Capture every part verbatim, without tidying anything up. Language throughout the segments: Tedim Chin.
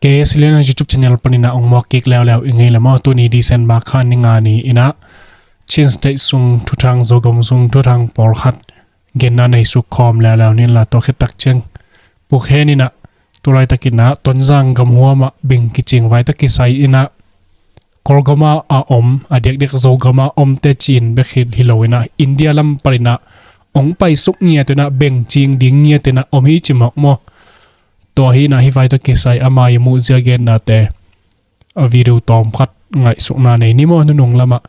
K S L N YouTube channel panin ah ong muak kik leuleu i ngei le maw. Tuni December kha ni nga ni in ah Chin State sung thuthang, Zogam sung thuthang pawlkhat genna nei suk khawm leuleu ni in la, tua khit tak ciang Pu Khen in ah tu laitakin ah Tonzang gamhuam ah beng kicing vai tawh kisai in ah Kawlgam ah a om, a diakdiak Zogam ah omte ci-in bek hi lo in ah India lam panin ah ong paisuk ngiat in ah beng cing ding ngiat in ah om hi ci mawk maw. Tua hi in ah hih vai tawh kisai ama i muh zia gennate a video tawmkhat ngaihsukna nei ni maw, nunung lam ah.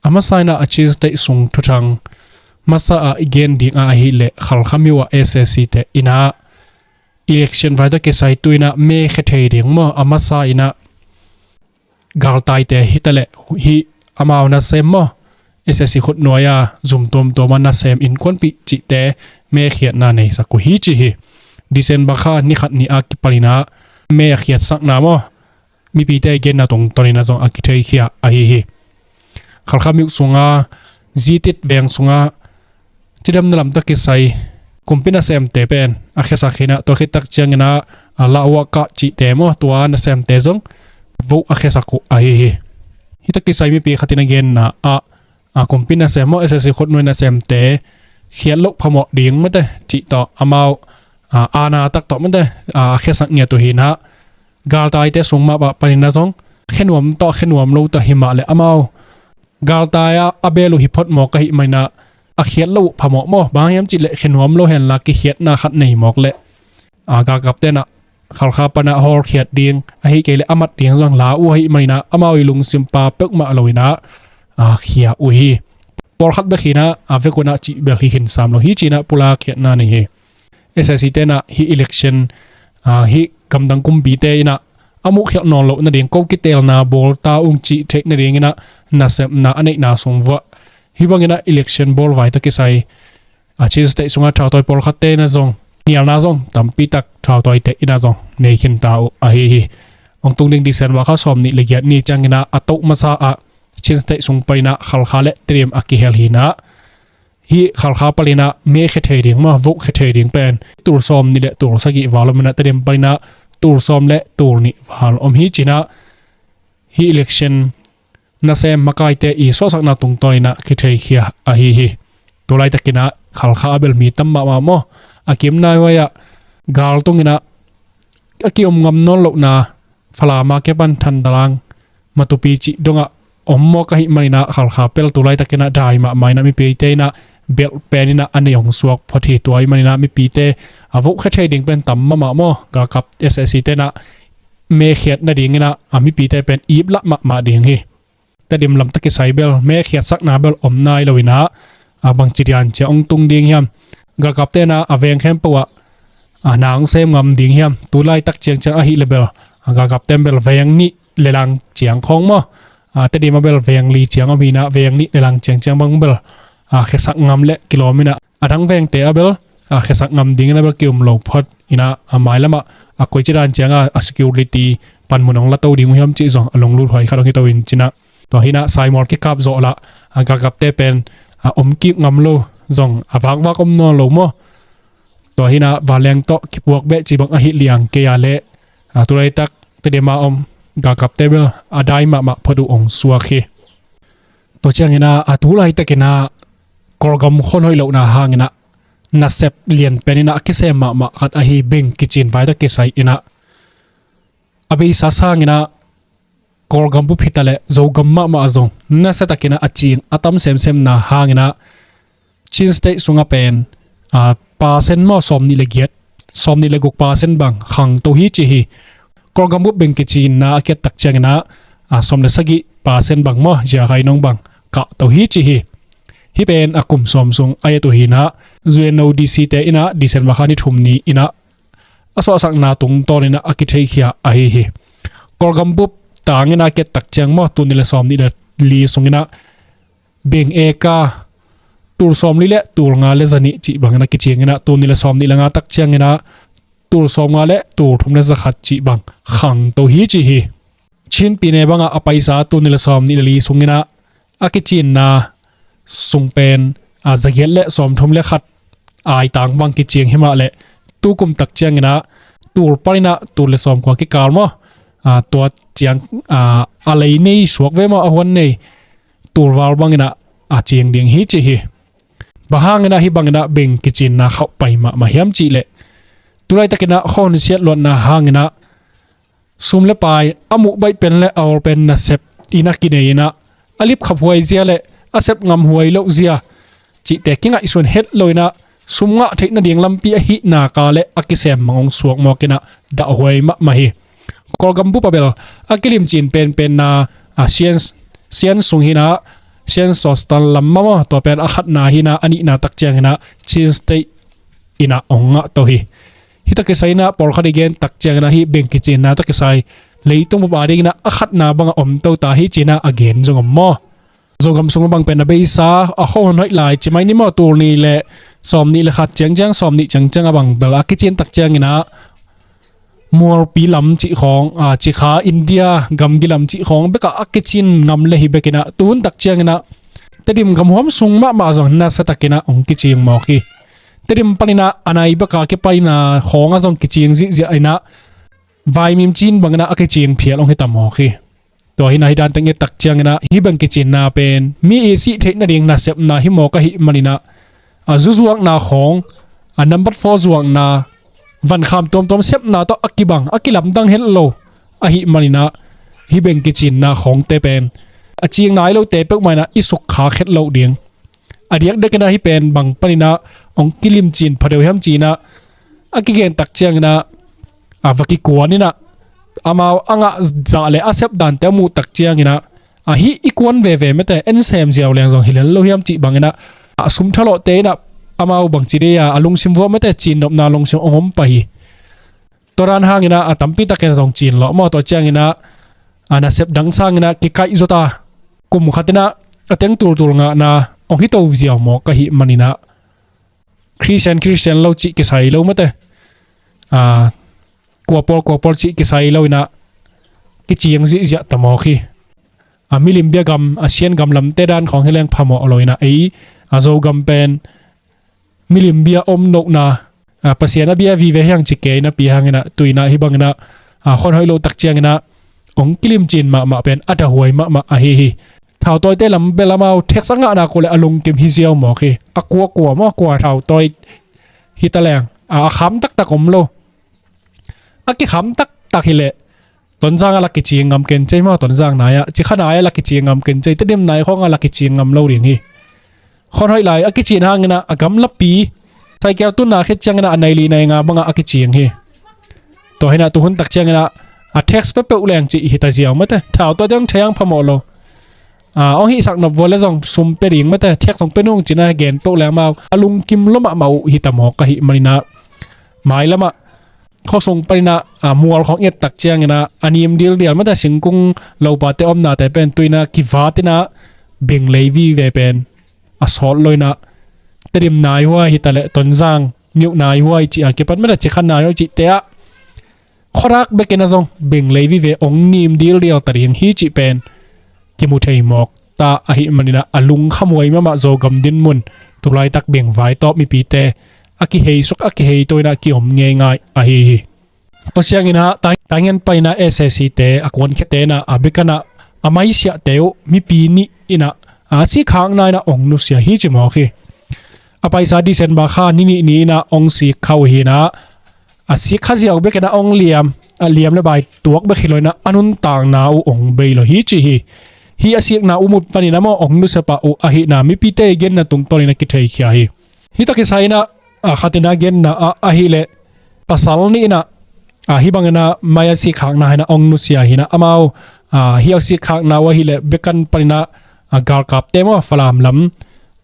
A masa in ah a Chin State sung thuthang masa ah i gen ding ah ahih leh Khalkha myo ah S A C te in ah election vai tawh kisai tu in ah me khia thei ding maw. A masa in ah galtaite hi ta leh hih amau nasem maw, S A C khutnuai a zum tuamtuam a nasem innkuanpih cihte me khiatna neisak uh hi ci hi. December kha ni khat ni a kipan in ah me a khiatsakna maw, mipite i genna tungtawn in ah zong a kitheikhia ahi hi. Khalkha myo sung a Zitit veng sung a cidamna lam tawh kisai kumpi nasemte pen a khiasak hi in ah, tua khit tak ciang in ah a Lawaka cihte maw, tua nasemte zong vote a khiasak uh ahi hi. Hih tawh kisai mipi khat in a genna ah a kumpi nasem maw, S A C khutnuai nasemte khiat loh phamawh ding mate cih tawh amau a, aana tak tawh mate a khiasak ngiat uh hi in ah, galtaite sung mah panin ah zong khia nuam tawh khia nuam lo tawh hi mah leh amau galtai ah a bel uh hi phot mawk ahih manin ah a khiat loh uh phamawh maw. Bang hiam cih leh khia nuam lo hen la kikhiatna khat nei mawk leh a, galkapte in ah Khalkha pan ah hawlkhiat ding ahih kei leh a mat ding zong la uh ahih manin ah amau i lungsim pa peuhmah lo in ah a khia uh hi. Pawlkhat bek hi in ah a vekun ah cih bel hi khin sam lo hi ci in ah pulak khiatna nei hi. S A C te in ah hih election a, hih gamdang kumpite in ah a muhkhialh nawn loh nading, ko kiteelna bawl ta ung cih theih nading in ah nasepna a neihna sung vuah hih bang in ah election bawl vai tawh kisai a Chin State sung a thautawi pawlkhatte in ah zong nialna zong tampi tak thautawite in ah zong nei khin ta uh ahi hi. Ong tung ding December kha sawm nih le giat ni ciang in ah a toh masa ah Chin State sung pan in ah Khalkha le Tedim a kihel hi in ah, hih Khalkha panin ah me khia thei ding maw, vote khia thei ding pen tul sawm nih le tul sagih val om in ah Tedim panin ah tul sawm le tul nih val om hi ci in ah, hih election nasem makaite i suahsakna tungtawn in ah kitheikhia ahi hi. Tu laitakin ah Khalkha ah bel mi tam mahmah maw, a kim naihuai ah gal tung in ah a kiom ngam nawn lohna Falam a kipan Thandalang, Matupi cih dongah om mawk ahih manin ah Khalkha pel tu laitakin ah dai mahmah in ah mipite in ah belh pen in ah a nei hong suak phot hi. Tua ahih manin ah mipite a vote khia thei ding pen tam mahmah maw, galkap S A C te in ah me khiat nading in ah a mipite pen iplah mahmah ding hi. Tedim lam tawh kisai bel me khiatsakna bel om nai lo in ah, a bangci dian ciang hong tung ding hiam? Galkapte in ah a veng khempeuh ah a na hong sem ngam ding hiam? Tu laitak ciangciang ahih leh bel a galkapte in bel veng nih le lang ciang khawng maw, a Tedim ah bel veng li ciang om hi in ah veng nih le lang ciangciang bang bel a khiasak ngam leh kilawm in ah, a dang vengte ah bel a khiasak ngam ding in ah bel ki-um lo phot in ah, a mailam ah a koici dan ciang ah a security panmun hong la to ding uh hiam cih zong a lunglut huai khat hong hi to in ci in ah, tua hi in ah saimawl kikap zawh lah a galkapte pen a om kik ngam lo, zong a vakvak om nawn lo maw. Tua hi in ah vanleng tawh kipuak beh cih bang ahih liang kei a leh a tu laitak Tedim a om galkapte bel a dai mahmah phot uh hong suak hi. Tua ciangin ah a tu laitakin ah Kawlgam khuan hoih lohna hangin ah nasep lian pen in ah a kisem mahmah khat ahi beng kicin vai tawh kisai in ah, a beisa sangin ah Kawlgam bup hi ta leh Zogam mahmah zong nasiatakin ah a cing a tam semsemna hangin ah Chin State sungah pen a, percent maw, sawm nih le giat, sawm nih le guk percent bang khangto hi ci hi. Kawlgam bup beng kicinna a kiat tak ciangin ah a, sawm le sagih percent bang maw, zia hai nong bang kahto hi ci hi. Hih pen a kum sawm sung a et uh hi in ah, U N O D C te in ah December kha ni thum ni in ah a suahsakna tungtawn in ah a kitheikhia ahi hi. Kawlgam bup tangin ah a kiat tak ciang maw, tul nih le sawm nih le li sungin ah beng eka tul sawm li le tul nga le za nih cih bangin ah kicingin ah, tul nih le sawm nih le nga tak ciangin ah tul sawm nga le tul thum le za khat cih bang khangto hi ci hi. Chin pyine bangah a paisa tul nih le sawm nih le li sungin ah a kicinna sung pen a, za giat le sawm thum le khat aitang bang kicing hi mah leh, tu kum tak ciangin ah tul pan in ah tul le sawm kua kikal maw, a, tua ciang, a, a lei nei suak ve maw, a huan nei tulval bangin ah a ciing ding hi ci hi. Bang hangin ah hih bangin ah beng kicinna khauh pai mahmah hiam cih leh, tulaitakin ah khuahun siatluatna hangin ah sum le pai, a muh baih pen le a awl pen nasep in a kinei in ah, a lipkhaphuai zia le a sep ngamhuai loh zia cihte kingaihsun het lo in ah, sum ngah theih nading lampi ahih nak leh a kisem mang hong suak mawk in ah dahhuai mahmah hi. Kawlgam bup a bel a kilimcin penpenna, a, Shan, Shan sung hi in ah, Shan Sostan lam mah maw, tua pen a khatna hi in ah, a nihna tak ciangin ah Chin State in ah hong ngah to hi. Hih tawh kisai in ah pawlkhat i gen tak ciangin ah hih beng kicinna tawh kisai leitung bup a dingin ah a khatna bang a om to ta hi ci in ah a gen zong om maw. Zogam sung a bang pen a beisa a khuahun hoih lai ci mai ni maw, tul nih le sawm nih le khat ciangciang, sawm nih ciangciang a bang bel a kicin tak ciangin ah mualpi lam cih khawng, a, Cikha India gamgi lam cih khawng bekah a kicin ngam le hi bekin ah tuhun tak ciangin ah Tedim gamhuam sung mahmah zong nasa takin ah hong kicing mawk hi. Tedim panin ah a nai beka kipaina khawng ah zong kicing zihziah in ah vaimim cin bangin ah a kicing phial hong hi ta mawk hi. Tua hi in ah hih dan teng i et tak ciangin ah hih beng kicinna pen mi i sih theih nading nasepna hi mawk ahih manin ah, a, zu zuakna khawng, a, nambat four zuakna, vankham tuamtuam sepna tawh a kibang, a kilamdang het lo ahih manin ah hih beng kicinna khawngte pen a ciing nai lote peuhmah in ah i sukkhak het loh ding. A diakdiakin ah hih pen bang panin ah hong kilimcin pha deuh hiam ci in ah a kigen tak ciangin ah, a, va kikuan in ah amau a ngah zah le a sep dante a muh tak ciangin ah, a, hih i kuan veve mate, en sem ziau leng zong hi lel lo hiam cih bangin ah, a, sum thalawhte in ah amau bangci dei a, a lungsim vua mate, cinnopna lungsim hong om pah hi. Tua dan hangin ah a tampi takin zong cin lawh maw, tua ciangin ah, a, nasep dang sangin ah kikaih zawta kum khat in ah a teng tultul ngahna hong hi to ziau mawk ahih manin ah Khristian, Khristian lo cih kisai lo mate, a, kua pawl, kua pawl cih kisai lo in ah kicing zihziah ta mawk hi. A, milim bia gam, a, Shan gam lamte dan khawng hi leng phamawh lo in ah ei, a, Zogam pen milim bia om nohna, a, Pasian a bia vive hi hang ci kei napi hangin ah tu in ah hih bangin ah, a, khuan hoih loh tak ciangin ah hong kilimcin mahmah pen a dahhuai mahmah ahi hi. Thautawite lam bel amau tax a ngahna uh leh a lungkim hi ziau mawk hi. A kuakua maw, kua thautawi hi ta leng, a, a kham taktak om lo. A kikham taktak hi leh Tonzang ah la kicing ngam ken cei maw, Tonzang nai ah, Cikha nai ah la kicing ngam ken cei, Tedim nai khawng ah la kicing ngam lo ding hi. Khuan hoih lai a kicin hangin ah a gamlapi, saikel tunna khit ciangin ah a nai li nai nga bangah a kicing hi. Tua hi in ah tuhun tak ciangin ah a tax peuhpeuh leng cih hi ta ziau mate, thautawite hong thei hang phamawh lo. A, hong hihsak nop vua le zong sum pia ding mate, tax hong pia nung ci in ah gen peuh leng amau a lungkim lua mahmah uh hi ta mawk ahih manin ah mailam ah khuasung panin ah, a, mual khawng i et tak ciangin ah a nim dildial mate, singkung lopate omnate pen tu in ah kivat in ah beng lei vive pen a sawt lo in ah Tedim nai huai hi ta leh Tonzang niuh nai huai cih a kipan mate, Cikha nai huai cihte ah khuadak bekin ah zong beng lei vive hong nim dildial ta ding hi cih pen kimu thei mawk ta ahih manin ah a lungkhamhuai mahmah Zogam dinmun, tulaitak bengvai tawh mipite a kiheisuk, a kiheitua in ah kiom ngeingai ahi hi. Tua ciangin ah tai, Taingen panin ah S A C te a kuankhiate in ah a biakan ah a maisiahte uh mipi nih in ah a sikkhakna in ah hong nusia hi ci mawk hi. A paisa December kha ni nih ni in ah hong sikkha uh hi in ah, a sikkha ziau bekin ah hong liam, a liam le bai tuak bek hi lo in ah a nuntakna uh hong bei lo hi ci hi. Hih a sikna uh mut panin ah maw hong nusia pah uh ahihna mipite i genna tungtawnin a kitheikhia hi. Hih tawh kisai in ah, a, khat in ah genna ah ahih leh pasal nih in ah, a, hih bangin ah mai a sikkhakna hi in ah hong nusia hi in ah amau, a, hih a sikkhakna uh ahih leh biakan panin ah, a, galkapte maw, Falam lam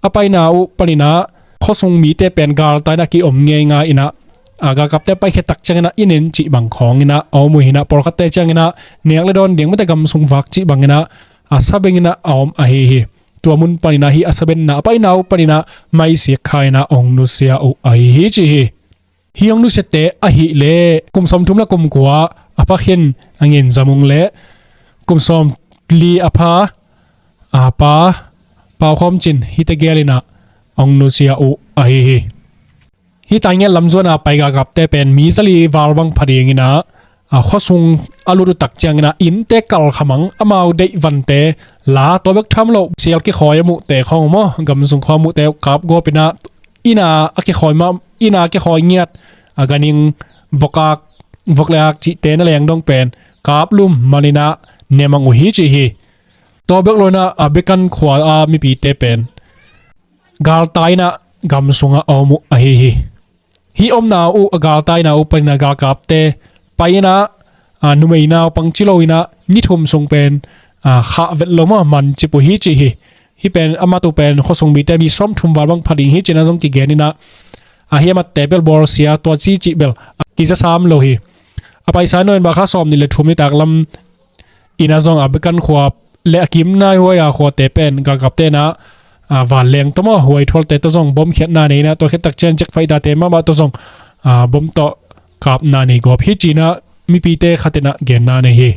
a paina uh panin ah khuasung mite pen galtai in ah kiom ngeingai in ah, a, galkapte paikhiat tak ciangin ah i nen cih bang khawngin ah a om uh hi in ah, pawlkhatte ciangin ah nek le dawn ding mate, gam sung vak cih bangin ah a sabengin ah a om ahi hi. Tua mun panin ah hih a sabenna a paina uh panin ah mai sikkha in ah hong nusia uh ahi hi ci hi. Hih hong nusiate ahih leh kum sawmthum le kum kua a pha khin a Ngin Za Mung le kum sawmli a pha a pa Pau Khawm Cin, hihte gel in ah hong nusia uh ahi hi. Hih Taingen lam zuan a pai galkapte pen mi zali val bang pha dingin ah, a, khuasung a lut uh tak ciangin ah innte kal kha mang, amau deih vante la, tua bek tham lo sial kikhawi a muhte khawng maw, gamsung khawng a muhte uh kapgawp in ah, inn a a kikhawi mah, inn a a kikhawi ngiat, a, ganhing, vokak, vok le ak cihte na leng dong pen kaplum man in ah ne mang uh hi ci hi. Tua bek lo in ah, a, Bekan khua a mipite pen galtai in ah gamsung ah a om uh ahi hi. Hih omna uh, a galtaina uh panin ah galkapte pai in ah, a, numei naupang ci lo in ah ni thum sung pen, a, khah vet lo maw, man cip uh hi ci hi. Hih pen a mat uh pen khuasung mite mi sawmthum val bang pha ding hi ci in ah zong kigen in ah, a, hih a matte bel bawlsia, tua ci cih bel, a, kiza sam lo hi. A paisa November kha sawmnih le thum nitak lam in ah zong, a, Bekan khua le a kim nai huai a khuate pen galkapte in ah, a, vanleng tawh maw, huai thualte tawh zong bom khiatna nei in ah, tua khit tak ciang jet fighter-te mahmah tawh zong, a, bom tawh kapna nei gawp hi ci in ah mipite khat in ah genna nei hi.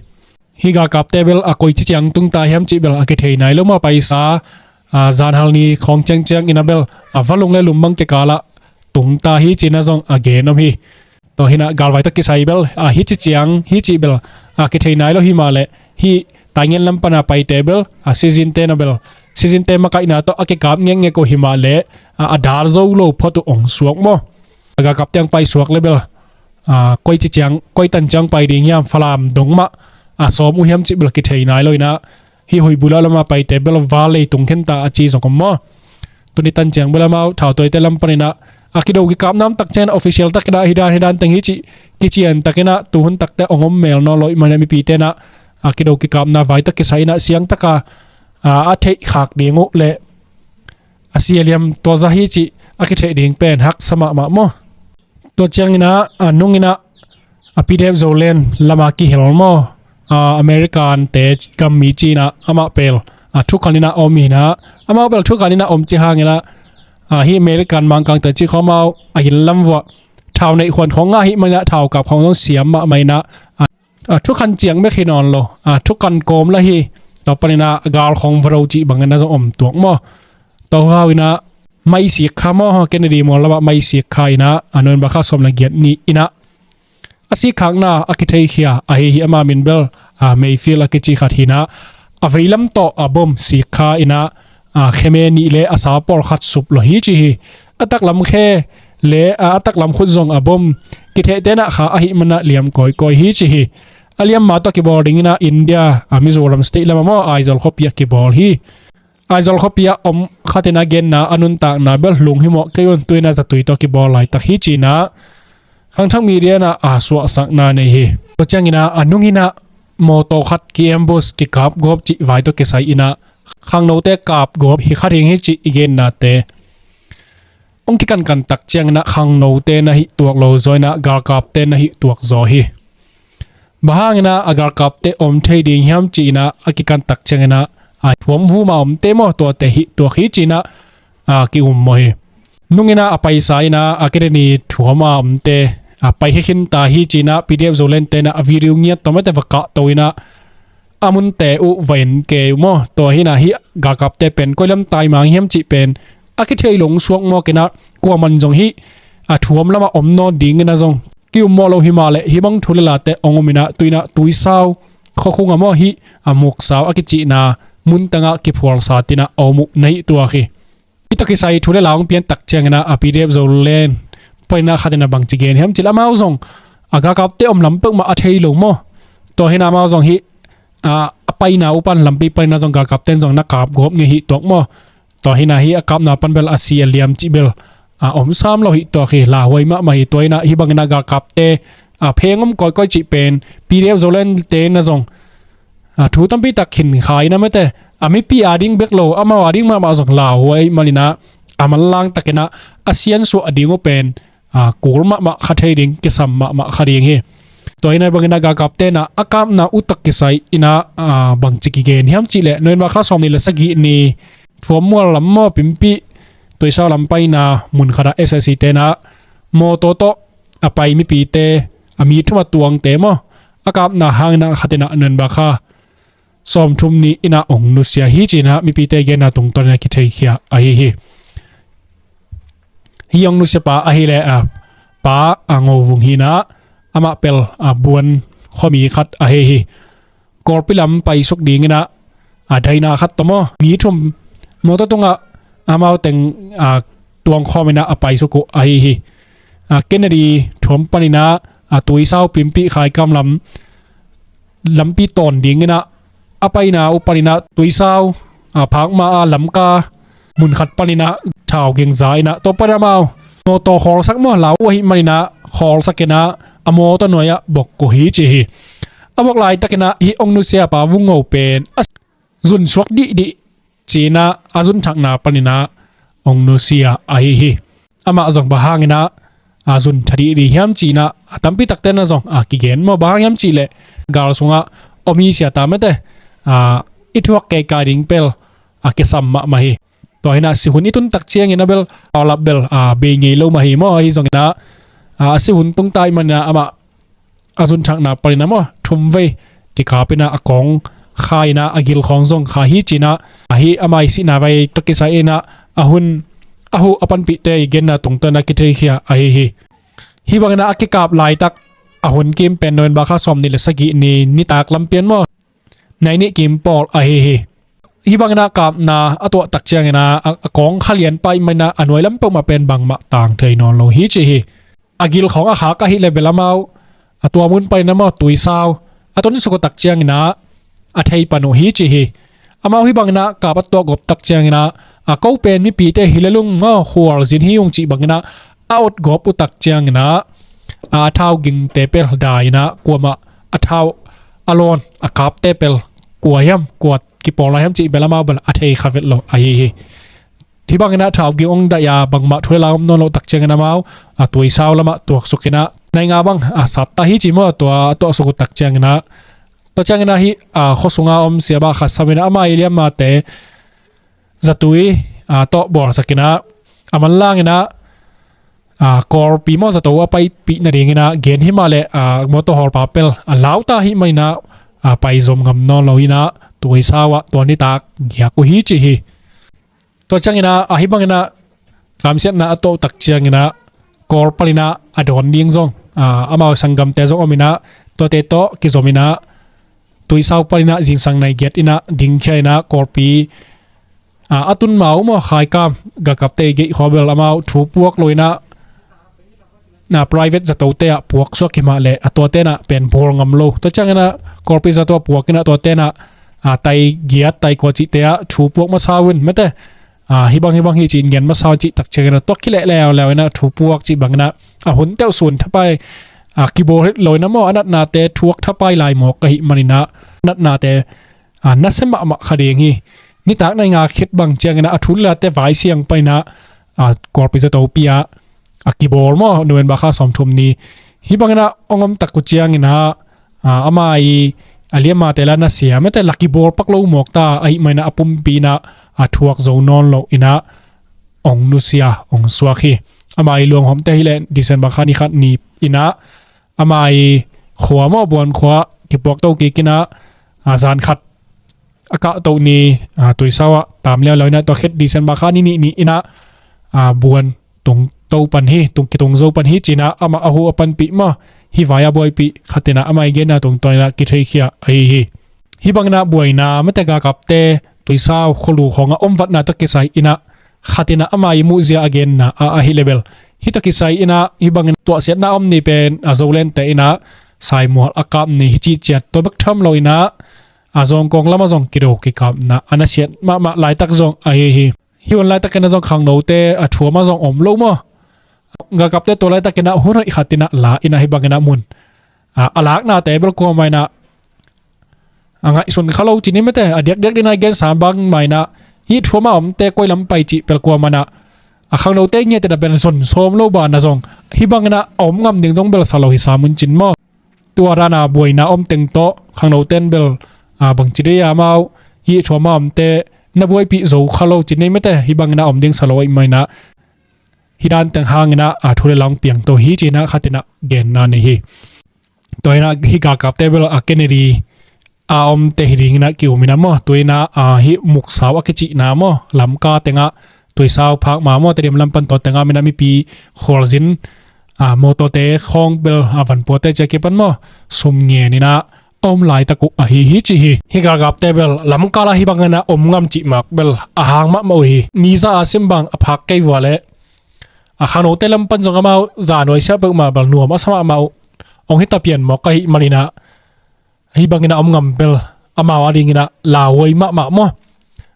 Hih galkapte bel, a, koici ciang tung ta hiam cih bel a kithei nai lo maw, paisa, a, zanhal ni khawng ciangciang in ah bel, a, va lung le lum bang kikal ah tung ta hi ci in ah zong a gen om hi. Tua hi in ah galvai tawh kisai bel, a, hih ci ciang hi cih bel, a, kithei nai lo hi mah leh, hih Taingen lam pan a paite bel, a, Sizin-te in ah bel, Sizin-te makaihna tawh a kikap ngekngek uh hi mah leh, a, a dal zo lo phot uh ong suak maw. A, galkapte ong paisuak le bel, a, koici ciang, koi tan ciang pai ding hiam, Falam dong mah a sawm uh hiam cih bel kithei nai lo in ah, hih Huibu lam a paite bel val leitung khen ta a ci zong om maw. Tuni tan ciang bel amau Thautawi-te lam panin ah, a, kido kikapna om tak ciang, official takin ah hih dan hih dan teng hi cih kician takin ah tuhun takte ong om mel nawn lo ahih manin ah mipite in ah, a, kido kikapna vai tawh kisai in ah siang tak a, a, a theih khak ding uh le a si a liam tua zah hi cih a kitheih ding pen haksa mahmah maw. Tua ciangin ah, a, nung in ah, a, P D F Zoland lam a kihel maw, a, American-te gam mi ci in ah amah bel, a, thukhan in ah om hi in ah, amau bel thukhan in ah om cih hangin ah, a, hih American mangkangte cih khawng amau a inn lam vuah thau neih khuan khawng ngah ahih manin ah thaukap khawng zong siam mahmah in ah, a, a, thukhan ciang bek hi nawn lo, a, thukhan kawm lah hi. Tua panin ah gal khawng va do cih bangin ah zong om tuak maw. Tua hau in ah mai sik kha maw, Kennedy mual lam ah mai sik kha in ah, a, November kha sawm le giat ni in ah a sikkhakna a kitheikhia ahi hi. Ama min bel, a, Mayfield a kici khat hi in ah, a veilam tawh a bom sik kha in ah, a, kheme nih le a sa pawlkhat sup lo hi ci hi. A taklam khe le, a, a taklam khut zong a bom kithehte in ah kha ahih manin ah liam kawikawi hi ci hi. A liam ma tawh kibawl ding in ah India, a, Mizoram state lam ah maw, Aizawl khuapi ah kibawl hi. Aizawl khuapi ah om khat in ah genna, a nuntakna bel lung himawh kei un, tu in ah zatui tawh kibawl laitak hi ci in ah khangthak media in ah a suahsakna nei hi. Tua ciangin ah a nung in ah mawtaw khat ki-ambush, kikapgawp cih vai tawh kisai in ah khangnote kapgawp hi kha ding hi cih i gennate hong kikankan tak ciangin ah khangnote na hih tuak lo zaw in ah galkapte na hih tuak zaw hi. Bang hangin ah a galkapte om thei ding hiam ci in ah a kikan tak ciangin ah, a, thuam vum a omte maw, tuate hih tuak hi ci in ah, a, ki-um maw hi. Nung in ah a paisa in ah a Kennedy thuam a omte, a, pai hi khin ta hi ci in ah P D F Zoland-te in ah a video ngiat tawh mate va kahto in ah a munte uh va en kei uh maw. Tua hi in ah hih galkapte pen koi lam taimang hiam cih pen a kithei lo suak mawk in ah kuaman zong hih, a, thuam lam ah om nawn ding in ah zong ki-um mawh lo hi mah leh, hih bang thu le late hong om in ah, tu in ah Tuisau khuakhung ah maw, hih, a, Muksau a kicihna mun teng ah kiphualsa-in ah a om uh na hih tuak hi. Hih tawh kisai thu le la hong pian tak ciangin ah, a, P D F Zoland panin ah khat in ah bangci gen hiam cih leh, amau zong a galkapte om lam peuhmah a thei lo maw. Tua hi in ah amau zong hih, a, a paina uh pan lampi panin ah zong galkapte in zong na kapgawp ngei hi tuak maw. Tua hi in ah hih a kapna pan bel a si a liam cih bel, a, om sam lo hi tuak hi, lauhuai mahmah hi. Tua hi in ah hih bangin ah galkapte, a, pheng om kawikawi cih pen P D F Zoland-te in ah zong, a, thu tampi tak khin kha in ah mate, a, mipi a ding bek lo, amau a ding mahmah zong lauhuai manin ah a manlang takin ah a siansuah ding uh pen, a, kul mahmah kha thei ding, kisam mahmah kha ding hi. Tua hi in ah bangin ah galkapte in ah a kapna uh tawh kisai in ah, a, bangci kigen hiam cih leh, November kha sawmnih le sagih ni thuam mual lam maw, Pimpih, Tuisau lam paina mun khat ah S S C-te in ah mawtaw tawh a pai mipite, a, mi thum a tuangte maw, a kapna hangin ah khat in ah November kha sawmthum ni in ah hong nusia hi ci in ah mipite genna tungtawn in ah kitheikhia ahi hi. Hih hong nusiapa ahih leh, a, Pa, a, Ngo Vung hi in ah, amah pel, a, Buan khuami khat ahi hi. Kawlpi lam paisuk dingin ah, a, daina khat tawh maw, mi thum mawtaw tungah amau teng, a, tuangkhawm in ah a paisuk uh ahi hi. A, Kennedy thuam panin ah, a, Tuisau Pimpih Khaikam lam lampi tawn dingin ah a paina uh panin ah Tuisau, a, phakma a Lamka mun khat panin ah thau ging za in ah, tua panin amau mawtaw khawlsak maw, lau uh ahih manin ah khawlsak in ah a mawtaw nuai-ah bok uh hi ci hi. A bok laitakin ah hih ong nusia pa Vung Ngo pen a zun suak dihdih ci-in ah a zun thakna panin ah ong nusia ahi hi. Amah zong bang hangin ah, a, zun tha dihdih hiam ci-in ah a tampi takte na zong, a, kigen maw, bang hang hiam cih leh gal sungah om hi sia ta mate, a, i thuak kei kai ding pel a kisam mahmah hi. Tua hi in ah sihun i tun tak ciangin ah bel a lap bel, a, bei ngei lo mah hi maw, ahi zongin ah, a, a sihun tung ta ahih manin ah amah a zun thakna panin ah maw, thum vei kikap in ah a kawng kha in ah a gil khawng zong kha hi ci-in ah, a, hih amah i sihna vai tawh kisai in ah a hun a huh a panpihte i genna tungtawn ah kitheikhia ahi hi. Hih bangin ah a kikap laitak a hun kim pen November kha sawmnih le sagih ni nitak lampi-in maw, nai nih kim pawl ahi hi. Hih bangin ah kapna a tuah tak ciangin ah a, a kawng kha lian pah ahih manin ah a nuai lam peuhmah pen bangmah tang thei nawn lo hi ci hi. A gil khawng a khak ahih leh bel amau, a, tua mun panin ah maw, Tuisau a tonsuk uh tak ciangin ah a thei pan uh hi ci hi. Amau hih bangin ah kap a tuah gawp tak ciangin ah, a, ko pen mipite hi lel ung maw, khualzin hi ung cih bangin ah a ot gawp uh tak ciangin ah, a, a thau gingte pel dai in ah kuamah a thau a lawn a kapte pel kua hiam, kua kipawl lai hiam cih bel amau bel a thei kha vet lo ahi hi. Hih bangin ah thau ging ong daih a bangmah thu le la om nawn loh tak ciangin amau, a, Tuisau lamah tuaksuk in ah nai nga bang, a, sat ta hi ci maw, tua a tuaksuk uh tak ciangin ah, tua ciangin ah hih, a, khua sunga om siapa khat sam in ah ama i liamate zatui, a, tawh bawlsak in ah a manlang in ah, a, Kawlpi maw zato a paipih nadingin ah gen hi mah leh, a, mawtaw hawlpa pel a lau ta ahih manin ah, a, pai zom ngam nawn lo in ah Tuisau ah tua nitak giak uh hi ci hi. Tua ciangin ah, a, hih bangin ah kamsiatna a tuah uh tak ciangin ah Kawl panin ah a dawn ding zong, a, amau sanggamte zong om in ah tuate tawh kizom in ah Tuisau panin ah zingsang nai giat in ah dingkhia in ah Kawlpi, a, a tun ma uh maw, Khaikam galkapte i geih khua bel amau thu puak lo in ah, na private zatote ah puak suak hi mah leh a tuate in ah pen bawl ngam lo. Tua ciangin ah Kawlpi zato ah puak in ah tuate in ah, a, tai giat tai kua cihte ah thu puak masa un mate, a, hih bang hih bang hi ci-in gen masa un cih tak ciangin ah tua kileh leuleu in ah thu puak cih bangin ah a hun teuh sun thapai, a, kibawl het lo in ah maw, a natnate thuak thapai lai mawk ahih manin ah natnate, a, nasia mahmah kha ding hi. Nitak nai nga khit bang ciangin ah a thu le late vai siang panin ah, a, Kawlpi zatopi ah, a, kibawl maw, November kha sawmthum ni. Hih bangin ah ong om tak uh ciangin ah, a, ama i a liamate la nasia mate la kibawl pak lo mawk ta ahih manin ah a pumpi in ah a thuak zo nawn lo in ah ong nusia ong suak hi. Ama i luanghawmte hi leh December kha ni khat ni in ah ama i khua maw, Buan khua kipuak to kik in ah, a, zan khat a kahto ni, a, Tuisau ah tam leuleu in ah tua khit December kha ni nih ni in ah, a, Buan tung to pan hi, tung kitung zo pan hi ci-in ah amah a huh a panpih maw, hih vai a buaipih khat in ah ama i genna tungtawn in ah kitheikhia ahi hi. Hih bangin ah buaina mate galkapte Tuisau khualu khawng ah om vatna tawh kisai in ah khat in ah ama i muhzia a genna ah ahi leh bel hih tawh kisai in ah hih bangin tuahsiatna om ni pen a Zolente in ah saimual a kap ni hi cih ciat tua bek tham lo in ah, a, Zawngkawng lamah zong kido kikapna a nasiat mahmah laitak zong ahi hi. Hih hun laitakin ah zong khangnote a thuam ah zong om lo maw. Galkapte tua laitakin ah hun hoih khat in ah la in ah hih bangin ah mun, a, a laknate bel kuamah in ah a ngaihsun kha lo ci ni mate, a diakdiak dingin ah i gensa bang mah in ah hih thuam a omte koi lam pai cih bel kuamah in ah a khangnote ngiat in ah bel zon sawm lo banah zong hih bangin ah a om ngam ding zong bel sa lo hi sam un cin maw. Tua dan a buaina om teng tawh khangnote in bel, a, bangci dei a amau hih thuam a omte na buaipih zo kha lo ci ni mate, hih bangin ah a om ding sa lo ahih manin ah hih dan teng hangin ah, a, thu le la ong piang to hi ci-in ah khat in ah genna nei hi. Tua in ah hih galkapte bel, a, Kennedy a omte hi dingin ah ki-um in ah maw, tua in ah, a, hih Muksau a kicihna maw, Lamka teng ah Tuisau phakma maw, Tedim lam pan tua teng ah om in ah mipi khualzin, a, mawtawte khawng bel a van puate cia kipan maw, sum ngen inah a om laitak uh ahi hi ci hi. Hih galkapte bel lamkal ah hih bangin ah om ngam cih mak bel a hang mahmah uh hi. Mi za a sim bang a phak kei vua leh a khangnote lam pan zong amau za nuaisiah peuhmah bel nuam a sa mahmah uh. Hong hi tapian mawk ahih maninah hih bangin ah om ngam bel amau a dinginah lauhuai mahmah maw.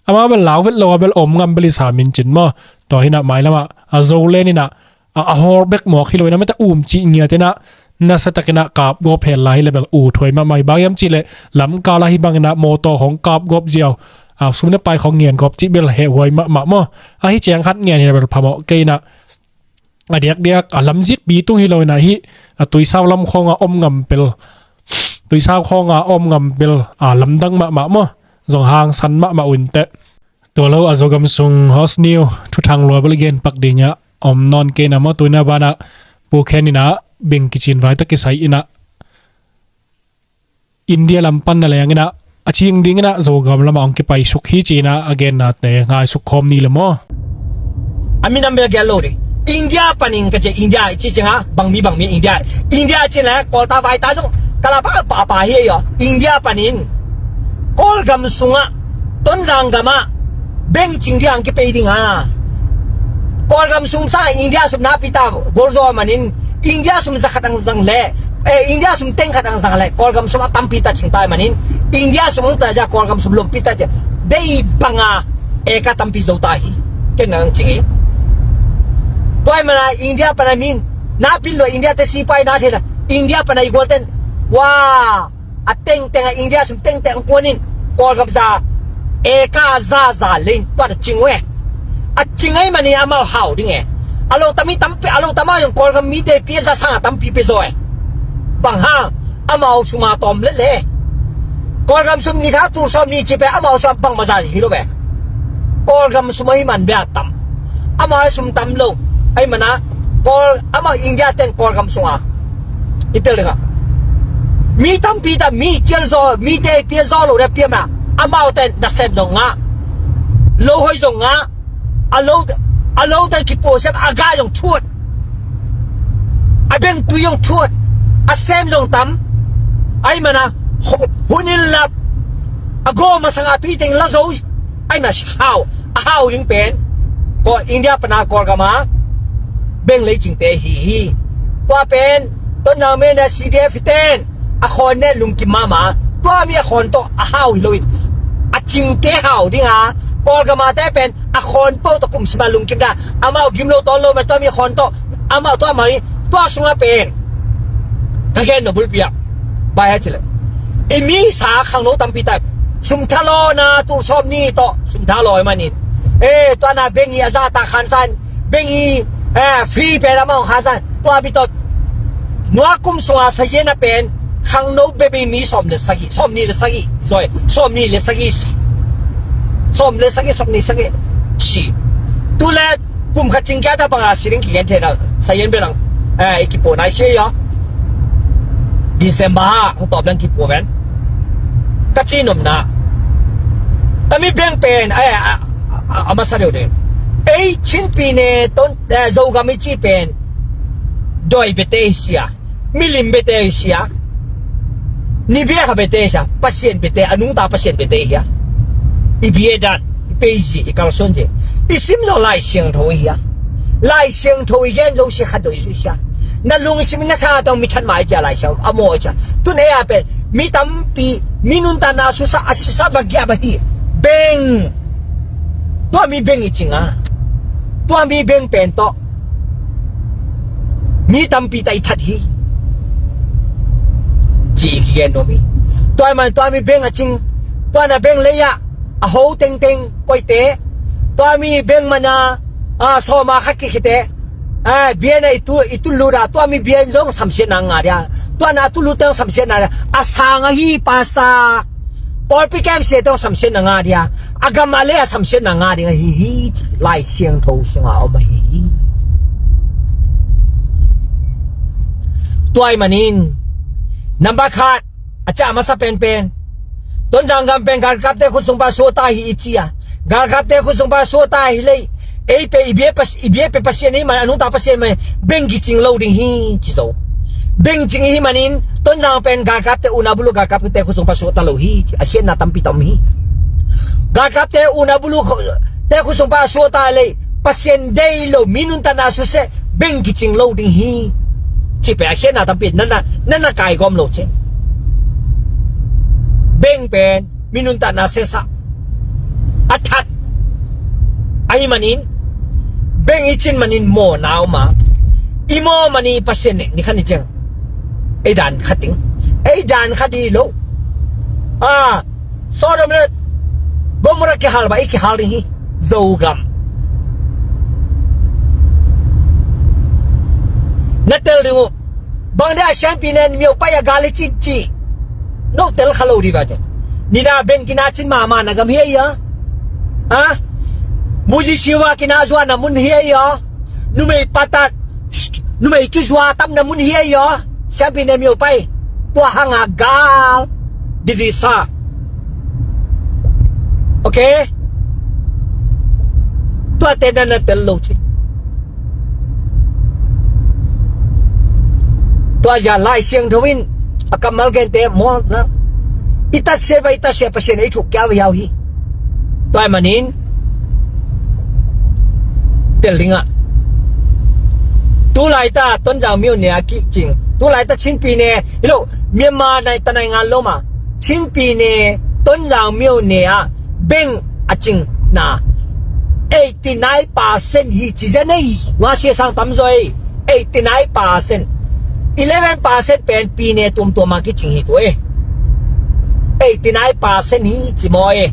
Amau bel lau vet lo a bel om ngam bel i sa mincin maw. Tua hinah mailamah a Zoland inah a, a hawl bek mawk hi lo inah mete um cih ngiat inah nasa takinah kapgawp hel lai hi le bel uthuai mahmah hi. Bang hiam cihleh lamkal ah hih banginah mawtaw khawng kapgawp ziau, a, sum le pai khawng ngen gawp cih bel hehhuai mahmah maw. Ahi ciang khat ngen hi le bel phamawh kei inah a diakdiak a lamzikpi tung hi lo inah hih a tuisau lam khawngah om ngam bel, tuisau khawngah om ngam bel a lamdang mahmah maw. Zong hangsan mahmah uh inteh. Tua lo a Zogam sung hot news thuthang lua bel i gen pak dingah om nawn kei inah maw. Tuina banah Pu Khen inah beng kicin vai tawh kisai inah India lam pan na leng inah a cing dinginah Zogam lamah hong kipaisuk hi ci inah a gennate ngaisuk khawm ni le maw. A minam bel gel lo ding. India panin ka ci, India i ci ciangah bangmi bangmi India. India ci le Kawlta vaita zong kalapa papa hi aw. India panin Kawlgam sungah, Tonzang gamah beng cing ding hong kipei ding a. Kawlgam sung sa India sum napi ta golzaw manin India sum zakhat ang zang le, eh, India sum teng khat ang zang le Kawlgam sum a tampi ta cing ta manin India sum ang ta ja Kawlgam sum lompi ta ja. Dei banga eka tampi zo ta hi. Ken nang cing hi. Tua hi mana India pana min na pin lo India te sipai na thela India pana i gual ten. Wa a tengteng a India sum tengteng kuanin Kawlgam za eka za za lein tua na cing uh e. A cing ahi mani amau hau ding e. A lo tami tampi a lo tama yong Kawlgam mite pia za sanga tampi pia zaw e. Bang hang amau suma tawm lele. Kawlgam sum ni tha tul sawm ni ci pe amau sum bang maza hi lo ve. Kawlgam sum ahi man bia tam. Amau sum tam lo. Ahi mana Kawl amau India ten Kawlgam sunga i tel dingah mi tampi ta mi cial zaw mite pia zaw lo deh pia ma. Amau ten nasem zong ngah. Lo hoi zong ngah. A lo a lo ten kipuasiam a ga zong thut. A beng tui zong thut. A sem zong tam. Ahi mana hunin lap a gaw masanga tui teng la zo. Ahi mana hau a hau ding pen ko India pana Kawlgama beng leicingte hi hi. Tua pen Tonzang mena C D F ten a khawn nen lungkim mahmah. Tua mi a khawn tawh a hau hi lo in a cingte hau dinga Kawlgamate pen a khawn po tawh kumsima lungkim da amau gim lo tawn lo ma tua mi a khawn tawh amau tua mari tua sunga pen ka gen no bulpi ah bai ha cile. I mi sa khangno tampi ta sumtha lawna tu sawm ni tawh sumtha lawi manin e tua na bengi a za ta khansan bengi e fi pen amau khansan tua mi tawh nua kum sunga sa yena pen khangno bebe mi sawm le sagi sawm ni le sagi zoi sawm ni le sagi si sawm le sagi sawm ni sagi si. Tule kum khat cing kia ta banga siring kigen thena sayen belang eh i kipo nai sia ya. December ha ang top lang kipo ben. Ka ci nom na tami beng pen ai a masa deu den ei chin pi ne ton eh, zo gam i ci pen doi bete sia. Milim bete sia. Ni bia kha bete sia. Pasien bete anung ta pasien bete hia. I bia dan i peisi i kalson je i sim lo lai siang tho hia. Lai siang tho i gen zo si kha doi sia. Na lung sim na kha tong mi than mai ja lai siang amo ja. Tun e a pen mi tampi mi nun ta na su sa a si sa ba gia ba hi. Beng. Tua mi beng i cinga. Tua mi beng pen to. Mi tampi ta i that hi. Ci i kigen nuam hi. Tua man tua mi beng a cing. Tua na beng lei ah a ho tengteng koite. Tua mi beng mana a sawma khat kikhite. A biana i tu i tu luda tua mi bian zong samsiatna nga dia. Tua na tu lu teng samsiatna dia. A sang ahi pasta. Pawlpi kem sia teng samsiatna nga dia. A gam a le a samsiatna nga ding ahi hi. Lai siangtho sunga om ahi hi. Tuai manin number khat a ca masa penpen Tonzang gam pen galkapte khut sungpa suata hi i cia. Galkapte khut sungpa suata hi lei. Ei pen i biak pas-, i biak pen Pasian ahih manin, a nungta Pasian mah in bank kicing lo ding hi ci zo. Bank cing ahih manin Tonzang pen galkapte, unau bulu galkapte khut sung pan suakta lo hi ci, a khiatna tampi tam hi. Galkapte, unau bulu kho-, te khut sung pan a suakta leh Pasian deih lo, mi nuntakna susia, bank kicing lo ding hi ci pen a khiatna tampi, na na, na na kaigawm lo ci. Bank pen mi nuntakna sesa a that ahih manin, bank i cin manin mawhna om a, i mawh manin i Pasian nek ni khat ni ciang ei dan khat ding, ei dan khat ding hi lo. A, Sodom le Gomorrah kihal bang i kihal ding hi. Zogam na tel ding uh. Bang dia sianpi nen myo pai a gal i cin ci. No tel kha lo di ba te. Nida beng kina cin mama na gam hi a ia. A? Muzi siwa kina zua na mun hi a ia. Numei patat, numei kizua tam na mun hi a ia. Sianpi nen myo pai. Tua hanga gal didi sa. Ok? Tua te na na tel lo ci. Tua zia Lai Siangtho in a kammal gente maw na, i tatsia bang i tatsia Pasian ei thuk kia hiau hi. Tua ahih manin tel ding a. Tulai ta Tonzang myo ne a kicing. Tulai ta Chinpi ne hi lo, Myanmar nai ta nai ngan lo ma. Chinpi ne, Tonzang myo ne a bank a cing na eighty nine percent hi ci zen ei. Wa sia sang tam zoi. Eighty nine percent. Eleven percent pen pi ne tuamtuam a kicing hi tu e. Eighty nine percent hi ci maw e.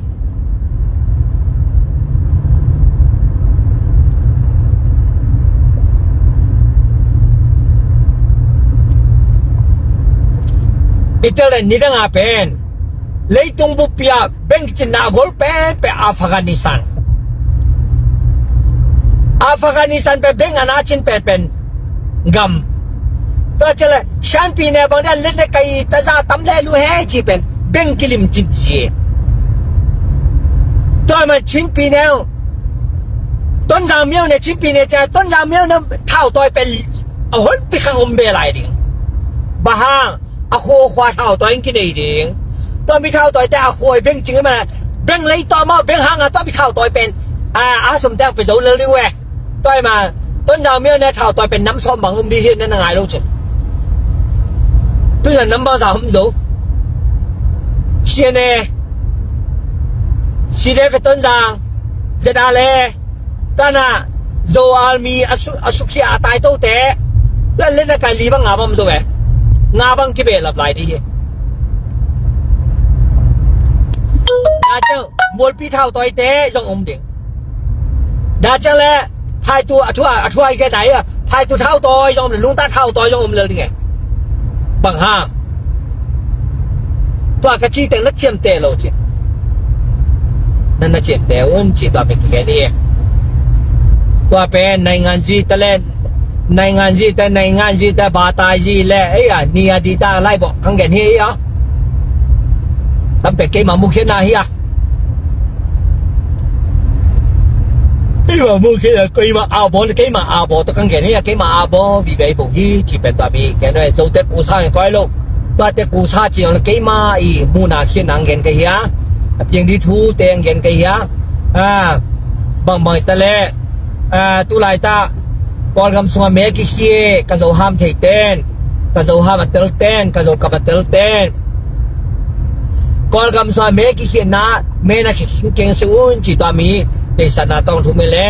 I tel den nidang a pen leitung buppi a bank cinna a gol penpen Afghanistan. Afghanistan pen bank a na cin penpen gam. Tua ci le Shanpi ne bang dia let ne kai ta za tam le lu he ci pen bank kilim cin ci. Tua man Chinpi ne Tonzang myo ne Chinpi ne ca Tonzang myo ne thau toi pen a hon pi khang om be lai ding. Bang hang a khua khua thau toi in kinei ding. Tua mi thau toi te a khua beng cing ma beng lei tua ma beng hang a tua mi thau toi pen a a som teng pe zo lel ding we. Tua ma Tonzang myo ne thau toi pen nam som bang um di hin na ngai lo cin. Tu na nam bang za hum zo. Sia ne. Si de pe Tonzang. Zeda le. Tana Zo army a su, a sukhia a tai tote. Lan len a kai li bang nga bang zo e. Nga bang kibe lap lai di hi. Da chang mualpi thau toi te zong um ding. Da chang le phai tu a thua a thua i ke nai a phai tu thau toi zong um lungta thau toi zong um lel ding e. Bang hang. Tua ka ci teng na ciamteh lo ci. Na na ciamteh un ci tua pen kikhen hi. Tua pen naingan zi ta le naingan zi ta naingan zi ta ba tai zi le ei a ni a di ta lai bok kang gen hi a. Tam pen keima mukhiatna hi a. Keima mukhiatna keima a bon keima a bo ta kang gen hi a keima a bo vi vei bok hi ci pen tua mi gen zo te ku sa koi lo. Tuate kusa ci ong le keima i muna khia nang gen ka hia. A piang di thu teng gen ka hia. A, bang bang ta le. A, tulai ta Kawlgam sunga me kikhia ka zo ham thei ten ka zo ham a tel ten ka zo kap a tel ten Kawlgam sunga me kikhia na me na khia keng se un ci tua mi. Teisana tong thu me le.